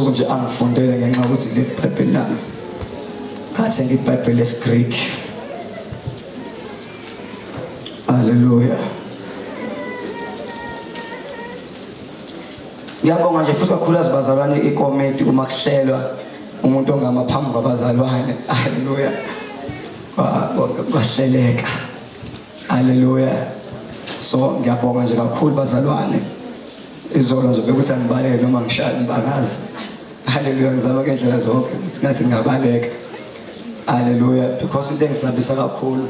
Nje angifundele ngenxa yokuthi le Bible lami ngathenga iBhayibheli lesiGreek. Hallelujah. Ngiyabonga nje futhi kakhulu azibazalwane ikomiti uma kuhlelwa umuntu ongama phambi kwabazalwane. Hallelujah. Kwahleleka. Hallelujah. So ngiyabonga nje kakhulu bazalwane. Izolo nje bekuthi angibaleke noma ngishaya ngibakazi. Hallelujah, ngizama ngendlela zonke ukuthi ngathi ngingabaleka. Hallelujah, because into engisabisa kakhulu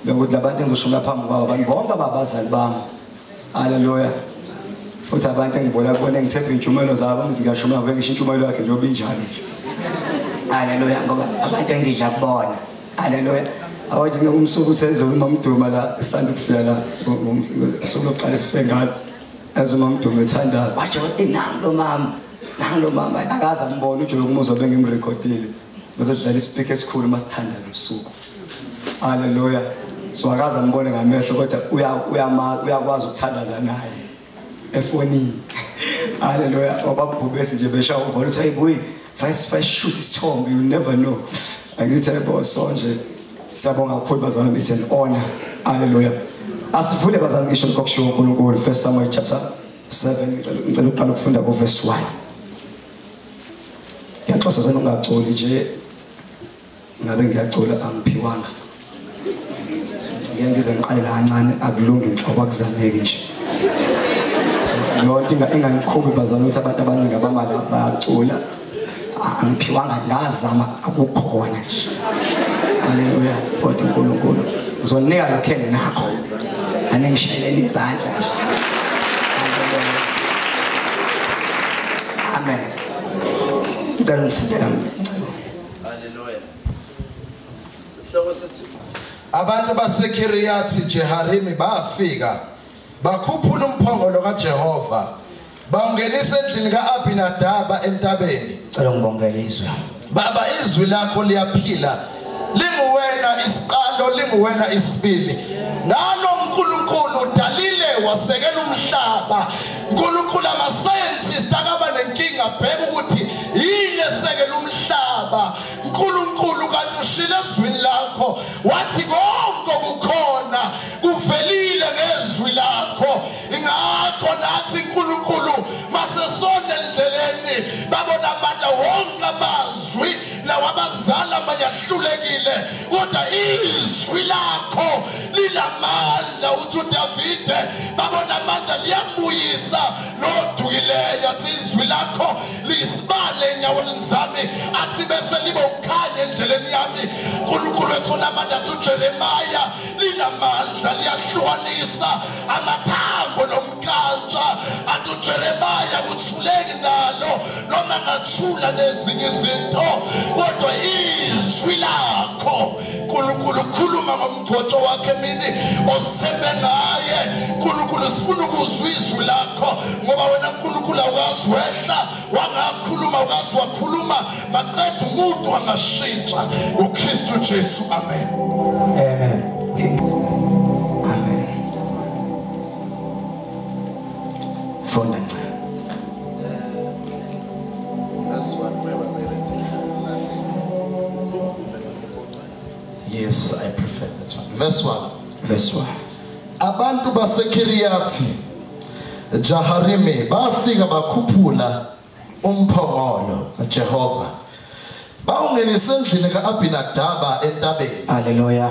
bekuthi labantu engizoshona phambi kwabo abantu bonke ababazali bami. Hallelujah. Futhi abantu engibona kubona ngithepha intshumayelo zabo ngizingashuma ngeke ngisho intshumayelo yakhe njengoba injalo nje. Hallelujah, ngoba abantu engidla kubona. Hallelujah. Awathi ngumsuku utheze uMamduma la isanda ukufika la usuku lokuqala sifike ngalo. As uMamduma ethanda wathi nangu lo mama, nangu lo mama akaze ambone ujule ukumuzwa bengimrekhodile. Bese sidlala ispeaker esikhulu masithandaza ubusuku. Hallelujah. So akaze ambone ngamehlo kodwa uyakwazi ukuthandaza naye efonini. Hallelujah. Obabhubesi nje besha uvalo uthi hayibuyi first shoot isithombe, you never know. Angithi yebo so nje siyabonga kakhulu bazalwane, it's an honor. Hallelujah. Asivule bazalwane ngisho lokushiwo uNkulunkulu 1 Samuel chapter 7 ngicela uqala ukufunda ku verse 1. Ngiyaxoxa sona ungaculi nje ngabe ngiyacula angiphiwanga. Ngeke ngize ngiqale la kancane akulungi inhlobo akuzameki nje. So lonto inganikhubi bazalwane ukuthi abantu abaningi abamala bayacula angiphiwanga ngazama akukhona nje. Hallelujah. Kodwa uNkulunkulu uzonika lokho enginakho. Aningishayelele izandla nje. Amen. Ngicela ngifundela. Hallelujah. Isihloko sithi abantu baseKiriyathi Jeharimi bafika bakhuphula umphongolo kaJehova bawungenisa endlini kaAbinadaba entabeni. Ngicela ngibongele izwi. Baba, izwi lakho liyaphila, linguwena isiqalo, linguwena isibili. Nalo uNkulunkulu udalile wasekela umhlaba. uNkulunkulu ama scientists akaba nenkinga bheka ukuthi yini esekela umhlaba. uNkulunkulu kanti ushilo ezwini lakho wathi konke kukhona kuvelile ngezwi lakho. Ingakho nathi uNkulunkulu masesone endleleni babona amandla wonke amazwi lawabazali amanye ahlulekile, kodwa izwi lakho lilamandla. Uthi uDavide babona amandla liyambuyisa nodukileyo, athi izwi lakho lisibale enyaweni zami, athi bese libe ukhanya endleleni yami. uNkulunkulu wethu namandla, athi uJeremiya linamandla liyahlukanisa amathambo nomkantsha, athi uJeremiya uthuleki nalo noma ngathula nezinye izinto, kodwa izwi lakho uNkulunkulu ukhuluma ngomgcotsho wakhe mini osebe ngaye. uNkulunkulu sifuna ukuzwa izwi lakho ngoba wena uNkulunkulu awukazi wehla wangakhuluma, awukazi wakhuluma maqeda umuntu angashintsha. uKristu Jesu, amen. Amen. Amen. Funda ncane. Verse 1, where was I reading? Yes, I prefer that one. Verse 1. Verse 1. Abantu baseKiriyathi Jeharimi bafika bakhuphula umphongolo kaJehova bawungenisa endlini kaAbinadaba entabeni. Hallelujah.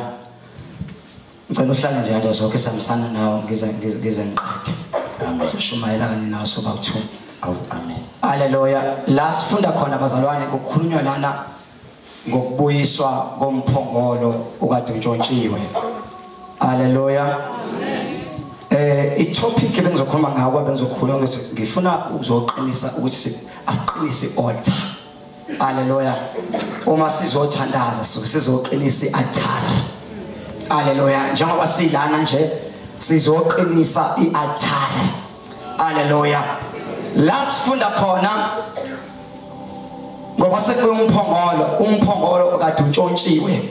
Ngicela uhlale nje kanje zonke sihambisana nawe ngize ngiqede. Ngizoshumayela kanye nawe soba u2. Awu, amen. Hallelujah. La sifunda khona bazalwane kukhulunywa lana ngokubuyiswa komphongolo okade untshontshiwe. Hallelujah. I-topic ebengizokhuluma ngayo bengizokhuluma ukuthi ngifuna ukuzoqinisa ukuthi asiqinise i-altar. Hallelujah. Uma sizothandaza sizoqinisa i-altar. Hallelujah. Njengoba silana nje sizoqinisa i-altar. Hallelujah. La sifunda khona ngoba sekuyumphongolo, umphongolo okade untshontshiwe.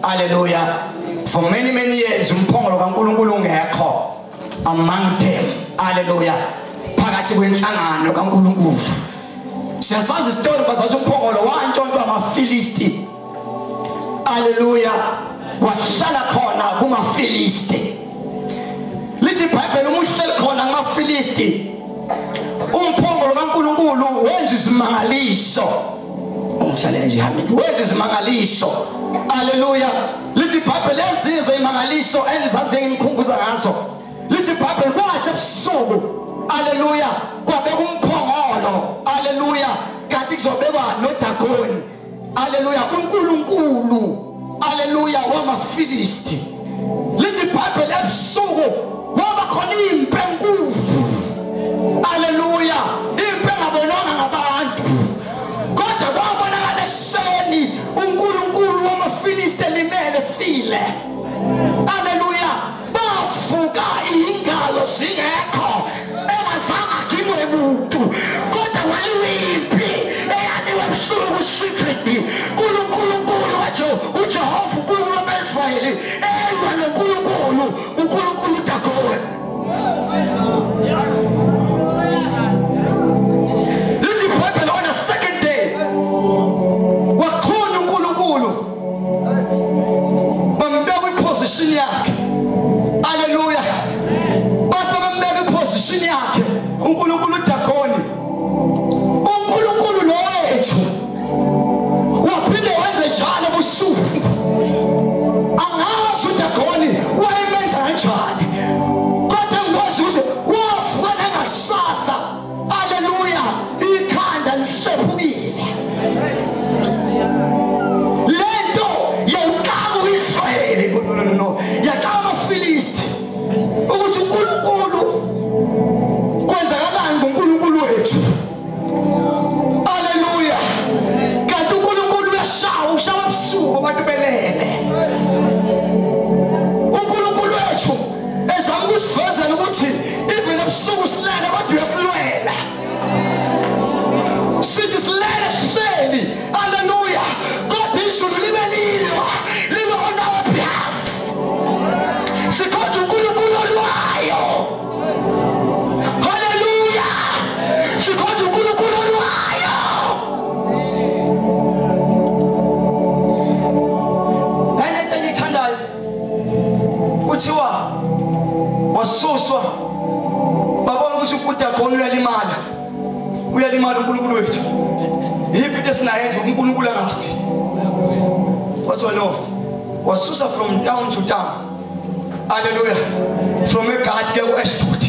Hallelujah. For many many years umphongolo kaNkulunkulu ungekho among them. Hallelujah. Phakathi kwenhlangano kaNkulunkulu. Siyasazi isitori bazathi umphongolo wantshontshwa amaFilisti. Haleluya. Wahlala khona kumaFilisti. Lithi iBhayibheli uma uhleli khona kumaFilisti, umphongolo kaNkulunkulu wenza isimangaliso. Ungihlalele nje hamini. Wenza isimangaliso. Haleluya. Lithi iBhayibheli ezinye izimangaliso engizazi ngikhumbuza ngazo. Lithi iBhayibheli kwathi ebusuku, haleluya, kwabeka umphongolo, haleluya, kanti kuzobekwa noDagoni. Haleluya, uNkulunkulu, haleluya, wamaFilisti. Lithi iBhayibheli ebusuku kwaba khona impi enkulu. Haleluya, impi engabonwanga ngabantu. Kodwa kwabonakala ekuseni uNkulunkulu wamaFilisti elimele file. Haleluya, bavuka ingalo zingekho, engazange agibwe muntu, kodwa wayimpi eyaniwe ebusuku secretly. uNkulunkulu wathi uJehova uNkulunkulu wamaIsrayeli elwa noNkulunkulu, uNkulunkulu uDagoni. Lithi iBhayibheli on the second day wakhona uNkulunkulu, bambeka iposition yakhe. Haleluya. Bathi bambeka iposition yakhe uNkulunkulu uDagoni. uNkulunkulu lo wethu waphinde wenze njalo ebusuku. Angazi uDagoni wayemenza kanjani, kodwa ngikwazi ukuthi wavuka nangakusasa, haleluya, ikhanda lihlephukile. Lento yawuqala uIsrayeli, no, yaqala amaFilisti ukuthi uNkulunkulu kwenzakalani ngoNkulunkulu wethu. Haleluya. Kanti uNkulunkulu uyashaya, ushaya ebusuku abantu belele. uNkulunkulu wethu ezama ukusivezela ukuthi even ebusuku silele kodwa uyasilwela. Sithi silele sihleli, haleluya, kodwa izulu libe lilwa, libe on our behalf. Sikhonza uNkulunkulu olwayo. Haleluya. Sikhonza uNkulunkulu olwayo. Nalento engiyithandayo kuthiwa wasuswa, babona ukuthi uDagoni uyalimala. Uyalimala uNkulunkulu wethu. Yiphi into esinayenza uNkulunkulu angafi? Kwathiwa no, wasusa from town to town. Haleluya. From eGathi kuya ku-Ashdod.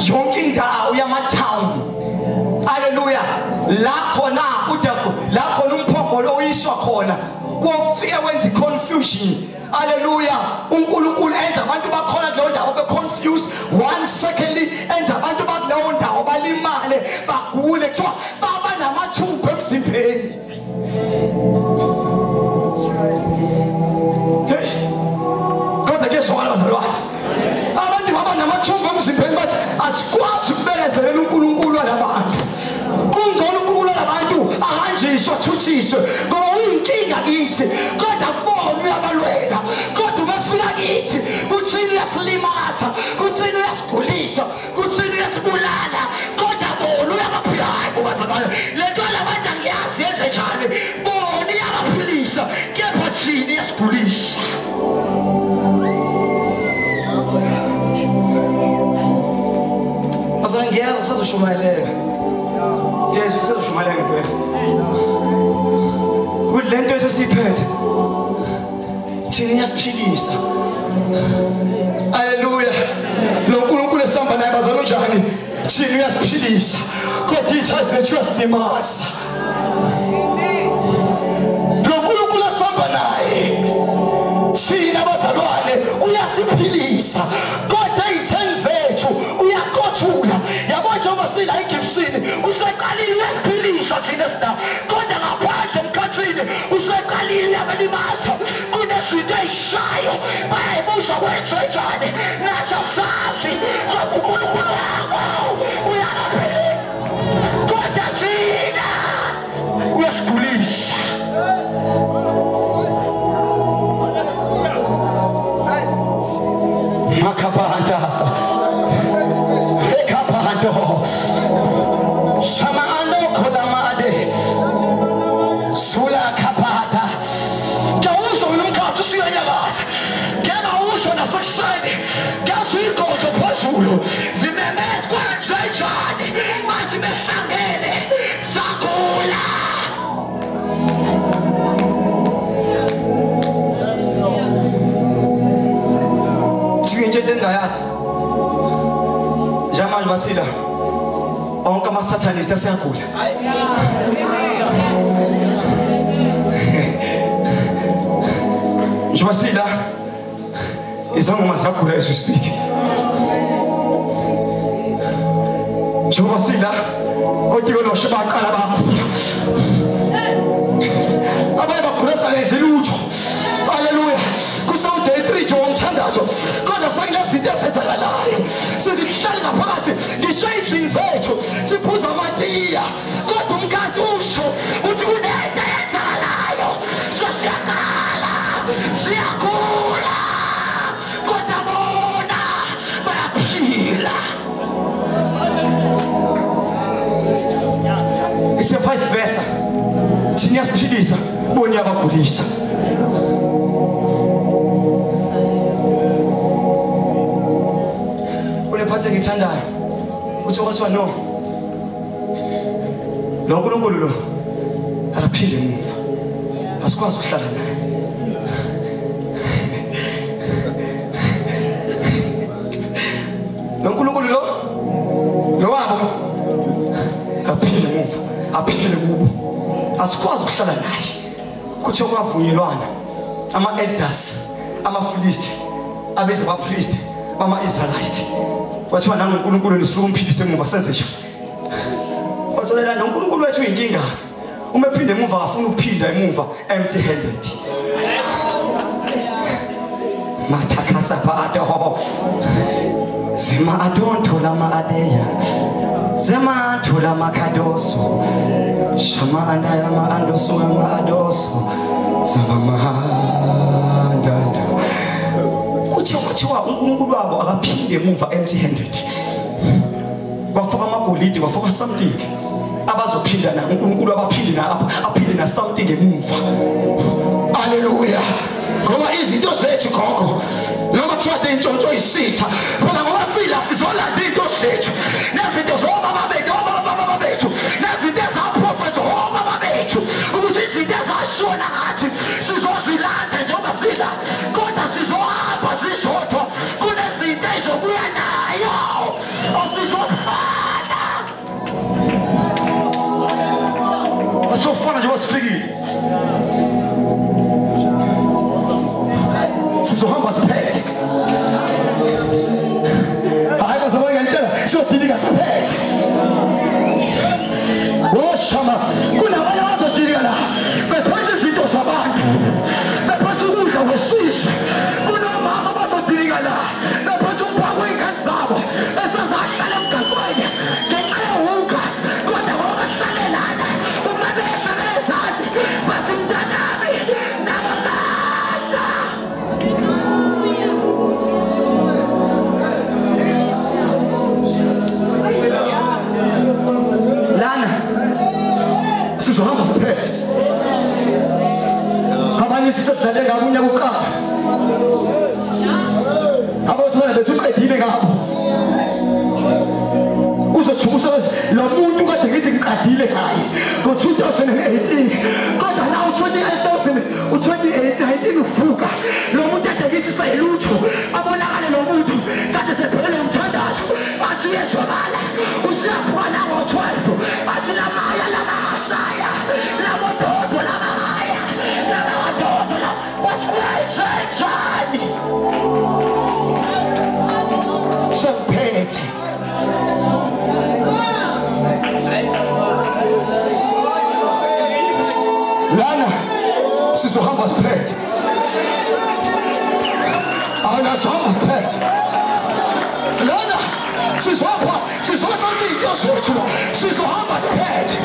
Yonke indawo yama-town. Haleluya. La khona uDagoni, la khona umphongolo oyiswa khona, wofike wenza i-confusion. Haleluya. uNkulunkulu enza abantu bakhona kuleyo ndawo be-confused. One secondly enza abantu bakuleyo ndawo balimale, bagule, kuthiwa baba namathumbu emzimbeni. Hey, kodwa kuyezwakala bazalwane, abantu baba namathumbu emzimbeni bathi asikwazi ukubekezelela uNkulunkulu walabantu. Kungcono uNkulunkulu walabantu ahanjiswe athuthiswe ngoba uyinkinga kithi, kodwa kubona uyabalwela. Kodwa bafika kithi kuthini uyasilimaza, kuthini uyasigulisa, kuthini uyasibulala, kodwa bona uyabaphila. Hayi bazalwane, le nto labantu angiyazi yenze njani, bona iyabaphilisa kepha thina iyasigulisa. Bazalwane, ngiyeza kusazoshumayeleka. Yesu usazoshumayeleka ngempela. Ukuthi le nto esiyiphethe thina iyasiphilisa. Haleluya. Lo nkulunkulu esihamba naye bazalwane unjani? Thina uyasiphilisa, kodwa iy'tha zethu uyasilimaza. Lo nkulunkulu esihamba naye thina bazalwane uyasiphilisa, kodwa iy'theni zethu uyakothula. Yabo njengoba sila eGibsini useqalile uyasiphilisa thina sina, kodwa ngaphandle emkhathini useqalile abalimaza. Kunezinto ey'shayo bayayibuza kwenze njani, nathi asazi ngoba uNkulunkulu wabo uyabaphilisa, kodwa thina uyasigulisa. Makapahantasa ekapahanto shama ando kolama. Ama-Satanist aseyagula. Njengoba sila izangoma ziyagula as we speak. Njengoba sila otikoloshe baqala bakhula. Abanye bagula singakenzi lutho. Haleluya. Kusawuday 3 nje womthandazo. Kodwa sakulezinto ezenzakalayo. Sizihlale ngaphakathi ngisho endlini zethu siphuza amatiya. Kodwa umkhathi usho uthi kunento eyenzakalayo. Sesiyaqala. Siyagula. Kodwa bona bayaphila. It's a vice versa. Thina siphilisa, bona yabagulisa. Unephathe ngithandayo. Uthi kwathiwa no. Lo nkulunkulu lo akaphile emuva. Asikwazi ukuhlala naye. Lo nkulunkulu lo lo wabo aphile emuva, aphile kubo. Asikwazi ukuhlala naye. Kuthiwa kwavunyelwana ama-elders, ama-Philisti, abeze bapriest, bama-Israelites. Kwathiwa nangonkulunkulu nisifuna umphilise emuva senze njani? Kwathiwa lo nkulunkulu wethu uyinkinga. Uma ephinda emuva akafuni ukuphinda emuva empty handed. Matakasa ado. Zima adonto lama adeya. Zema thola makadoso. Shama andala ma andoso ma adoso. Zama mahandanda. Kuthiwa uNkulunkulu wabo akaphinde emuva empty handed. Kwafaka amagolide, kwafaka something. Abazophinda na uNkulunkulu abaphinde na aphinde na something emuva. Hallelujah. Ngoba izinto zethu gogo noma kuthiwa intshontsho isitha phela ngoba sila sizolanda into zethu nezinto zobaba bethu obaba bethu nezinto ezaprofetha obaba bethu ukuthi izinto ezashona ngathi sizozilanda njengoba sila kodwa sizohamba sisodwa kunezinto ezobuya nayo osizofana asofana njengoba sifikile. Sizohamba siphethe. Hayi bazalwane ngiyantshela siyodilika siphethe. Oshama kunabantu abazodilika la bephethe izinto zabantu bephethe ukudla kwesizwe. Kunomama abazodilika la bephethe umphako wey'ngane zabo esezahlala emgaqweni ngenxa yewuka kodwa ngoba bahlale lana uma behla bezathi bathi mntanami lana sizohamba siphethe. Abanye sisedlale ngabo unyaka uqala. Abosana bethu uqedile ngabo. Uzothukusa lo muntu kade ngithi ngiqedile ngaye ngo-2018 kodwa now 2019 uvuka lo muntu kade ngithi sayilutho abonakale lo muntu kade sephelele umthandazo athi uyezwakala usiyavuka nango-12 athi lamaya lamahashaya labododo lamahaya lamadodo wathi kwenzenjani sengiphethe. Lana sizohamba siphethe. Awuna sizohamba siphethe. Lana sizohamba sizothatha into zethu sizohamba siphethe.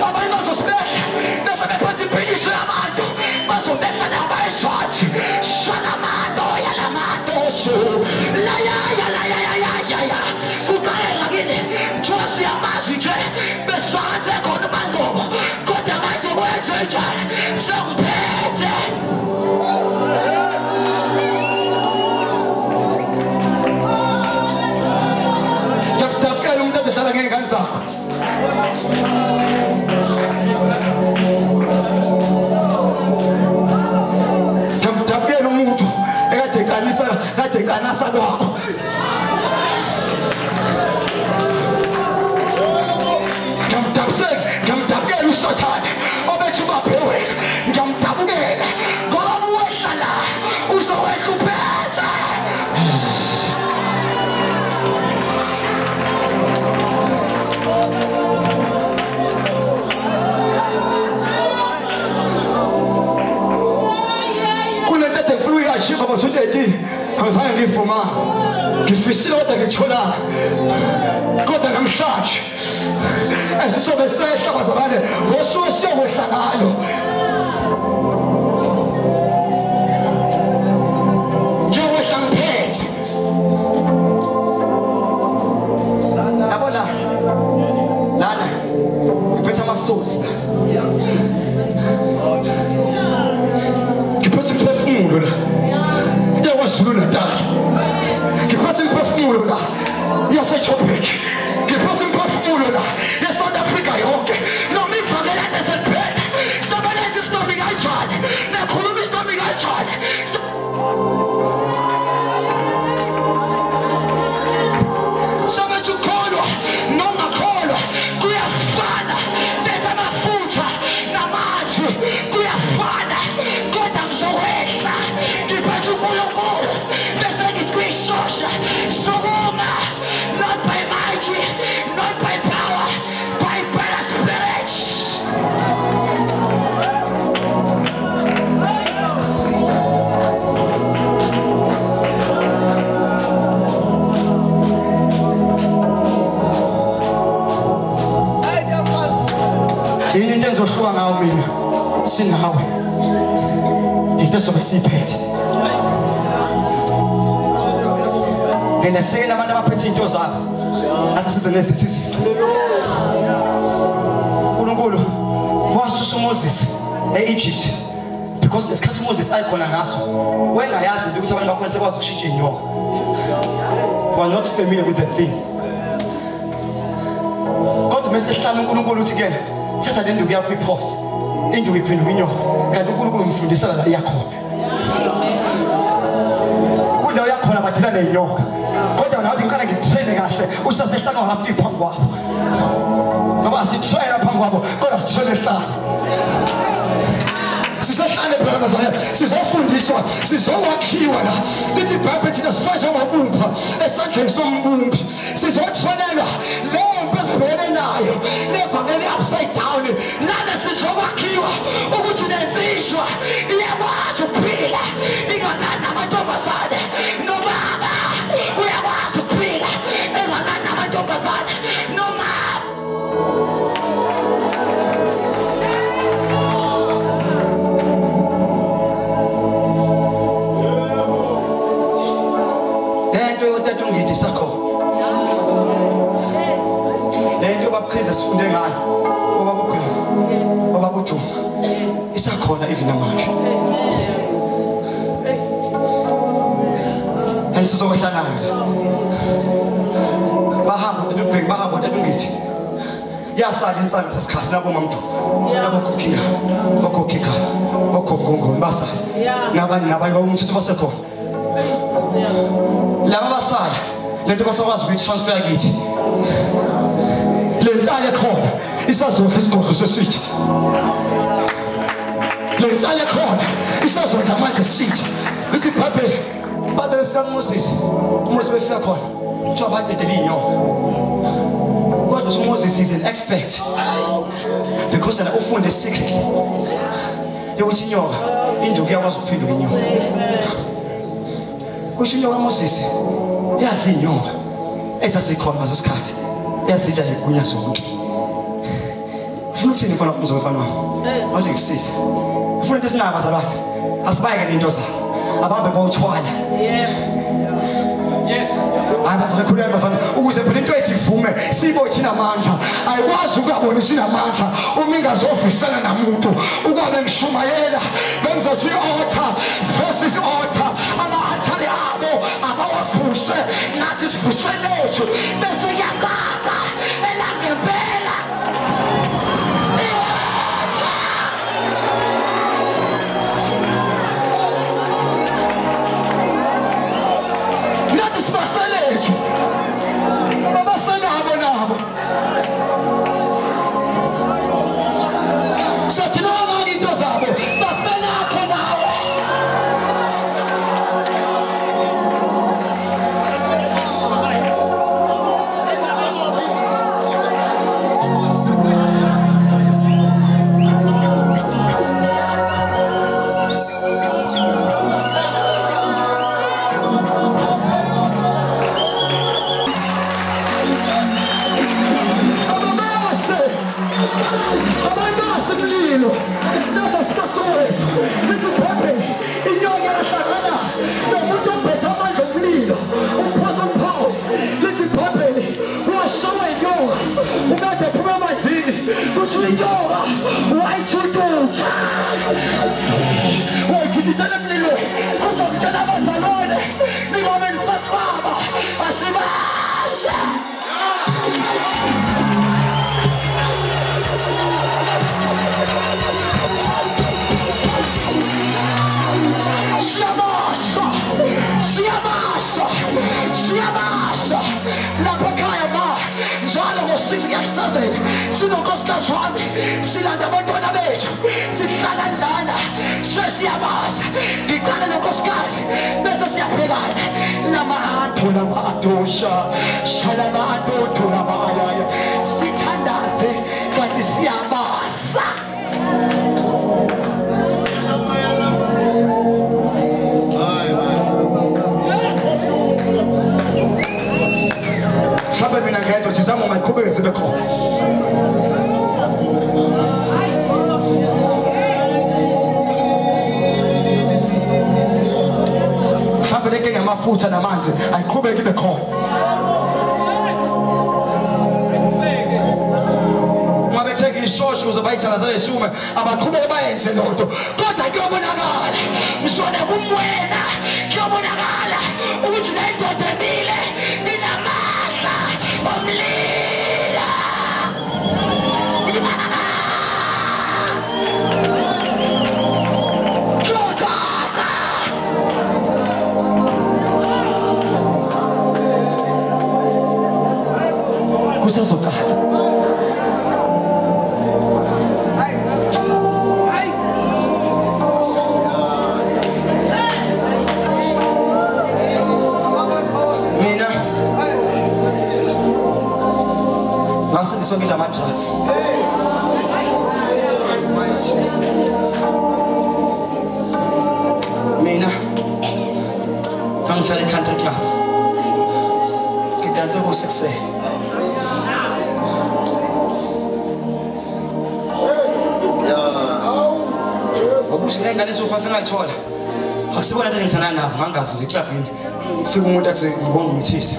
Abanye bazosibehla bese bephatha impiniso yabantu bazobehla nabayizwathi shanamando yalamadoso la ya ya la ya ya ya ya kuqale ngakini kuthiwa siyamazi nje beswathe khona umangobo kodwa manje kwenzenjani sengiphethe. Ngiyakudabukela umuntu adehlala ngey'ngane zakho. Ngiyamdabukela umuntu ekade ekanisa kade ekanasa kwakho. Ngo-2018 angizange ngiyifumane. Ngifisile kodwa ngitholanga. Kodwa namhlanje esisobe sehla bazalwane ngosuku siyokwehla ngalo. Ngiyokwehla ngiphethe. Yabo la lana ngiphethe ama-souls la. Ngiphethe imiphefumulo la yaKwaZulu Natal. Ngiphethe imiphefumulo la yaseJoburg. Ngiphethe imiphefumulo la yaseSouth Africa yonke. Noma ivakelane seliphethe sabalethe isinomi kanjani, nakhuluma isinomi kanjani. Sabethi ukholwa nongakholwa kuyafana, bethe amafutha namanzi kuyafana, kodwa ngizokwehla ngiphethe uNkulunkulu bese ngithi kuyishosha sukuma, not by might, not by power, by the Spirit. Into ezohluka ngayo mina sinawe, into esobe siyiphethe. Nginesela abantu abaphethe into zabo athi size nezithi izinto. uNkulunkulu wasusa uMoses e-Egypt because lesikhathi uMoses ayikhona ngaso wayengayazi lento ukuthi abantu bakhona sekwazi ukushintsha inyoka. Was not familiar with the thing. Kodwa mase sihlala uNkulunkulu uthi kuyena thatha le nduku yakho iphose, induku iphenduka inyoka, kanti uNkulunkulu umfundisela la iyakhona. Kuleyo yakhona badila nenyoka, kodwa nathi ngiqala ngitraine kahle usasehlala ungafiki phambi kwabo, ngoba asitraina phambi kwabo kodwa sitraine ehlala. Sisehlane phela bazalwane, sizofundiswa, sizowakhiwa la. Lithi iBhayibheli thina sifana njengobumba esandleni sombumbi. Sizothonelwa leyo mpi esibhekene nayo, levangeli upside down. Lana sizokwakhiwa ukuthi nensizwa iyakwazi ukuphila inganani namantombazane, nomama uyakwazi ukuphila enganani namantombazane, nomama. Lento sakhona lento baphize sifunde ngayo obabubheka obabujuma isakhona even namanje. And sizokwehla nayo. Bahamba ubheka bahamba ngithi yasala insana sesikhathi nabo mamntu nabokhokhinga okhokhinga okhokongoni basala nabanye nabanye bawumthetho basekhona laba basala lento basakwazi ukuyitransfer kithi. Le nsala ekhona isazodla isigodlo sesitha, le nsala ekhona isazodla amandla esitha. Lithi iBhayibheli babe befika kuMoses, uMoses befika khona kuthiwa badedele iy'nyoka. Kodwa uMoses is an expert because yena ufunde secretly yokuthi inyoka induku iyakwazi ukuphenduka inyoka. Kusho inyoka kaMoses yadla inyoka ezasikhona ngaso sikhathi, yazidla igunya zonke. Ufuna ukuthini mfana mfana wami? Awuze ngikusize. Ufuna into esinayo bazalwane, asibayeke nento zabo abambe bawuthwala. Yes. Hayi bazalwane, khuleka bazalwane, ukuze phela into ethi ivume sibo thina amandla. Ayikwazi ukuyabonisa inamandla uma ingazovisana namuntu. Ukwabe ngishumayela bengizothi altar versus altar, ama-altari abo abawavuse nathi sivuse lethu bese kuyaqaka elangempela. Nathi sibaselethu abasenabo nabo sathi noma into zabo basenakho nawe. Abayibasi umlilo. Nathi asibasowethu. Lithi iBhayibheli inyoka yahlangana nomuntu ophethe amandla omlilo. Umphostoli Paul lithi iBhayibheli washawa inyoka. Umede ephuma emanzini. Kuthiwa inyoka wayithuthutha. Wayithuthutha emlilweni. Kuthi ngitshela abazalwane ningabe nisasaba asibashe. Siyabasha, siyabasha, siyabasha. Lapha ekhaya ma njalo ngo-6 kuya ku-7 sinonkosikazi wami silanda abantwana bethu sihlala lana sesiyabasa. Ngiqale nonkosikazi bese siyabhekana lama-anto lama-adosha shalama-adodo lama-ayaya sithandaze kanti siyabasa. Mhlawumbe mina ngedwa nje izangoma iqhubeke zibe khona. Mhlawumbe le nkinga yamafutha namanzi ayiqhubeke ibe khona. Uma bethenga ishosho uze bayithandazele isume abaqhubeke bayenze loo nto, kodwa kuyobonakala msona kumwena, kuyobonakala ukuthi le ndoda emile inamandla omlilo. Kuyocaca. Kusazocaca. Mina ngasindiswa ngidla ama-drugs. Mina ngangihlala e-country club ngidanse kuse ekuseni. Ngoba nengane ezofafa engayithola akusibona into engithanda nabo, ngangazi nje eklabhini kufika umuntu athi ngibongimithisa.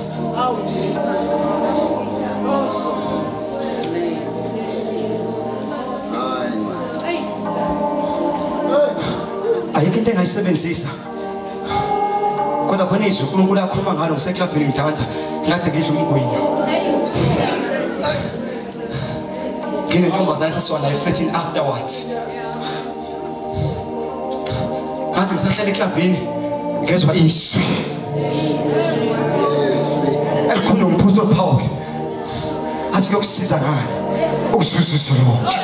Ayikho into engayisebenzisa kodwa khona izwi uNkulunkulu akhuluma ngalo ngiseklabhini ngidansa ngade ngidla umgwinyo. Nginentombazane sasiwa nayo efletini afterwards. Ngathi ngisahlala eklabhini ngezwa izwi elikhulu nomphostoli Paul athi kuyokusiza ngani ukuzuzisa lonke.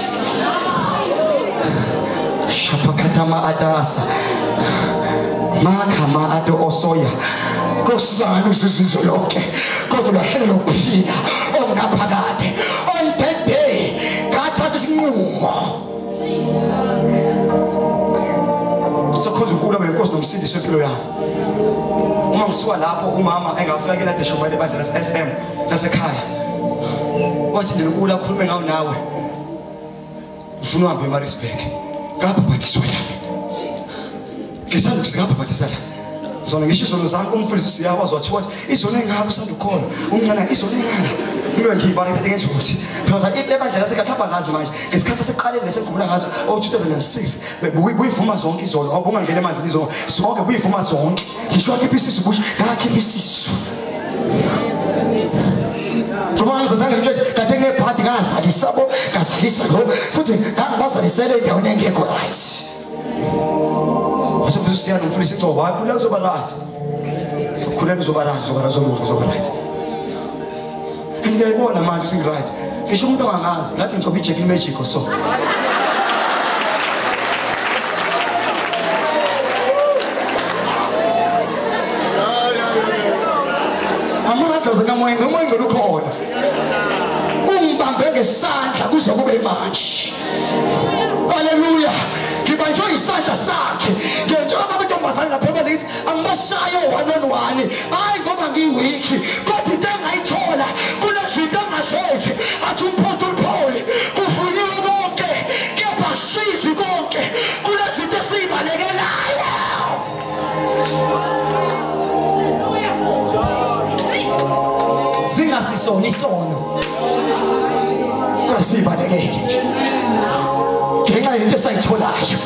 Shapakatama adasa makhama ado osoya kuyokusiza ngani ukuzuzisa lonke kodwa ulahlekelwe ukuphila okungaphakade. On that day ngathatha isinqumo sokhonza uNkulunkulu abe inkosi nomsindisi wempilo yami. Uma ngisuka lapho umama engafika elade eshumayela ebandla lase-FM lasekhaya wathi nje uNkulunkulu akhulume ngawo nawe ngifuna uhambe eMaritzburg ngabhabhatiswa la ngisanda ngabhabhatiswa la zona ngisho izono zami umfundisi siyakwazi wathi wathi izono engabe usanda ukukholwa umncane izono engaka into engiyibala ngithathe ngenza ukuthi phela ebandla laseKathaba ngazi manje ngesikhathi sesiqaleni lesengikhuluma ngazo o-2006 buyivuma zonke izono awubungangena emanzini izono zonke buyivuma zonke ngisho wakhipha isisu busho ngakhipha isisu ngoba ngizazange ngitshele kade nginebhadi ngazalisa bo ngazalisa lo futhi ngangibazalisele endaweni engekho right. Wasufisa siyana umfundisi Ngcobo hayi khuleka uzoba right khuleka uzoba right uzoba uzoba right. Ngiyayibona manje ukuthi right ngisho umuntu ongangazi ngathi ngigcoba i-Jack Magic or so. Amandla kamoya ngomoya ngolukhona ungibambe ngesandla kuze kube manje. Haleluya. Ngibanjwe isandla sakhe ngiyotshela amantombazane lapha ebalithi angibashaye one on one hayi ngoba ngiyi-weak kodwa into engayithola kunezinto engazethi athi umphostoli Paul kuvunyiwe sona isono kodwa sibalekele ngenxa yento esayitholayo.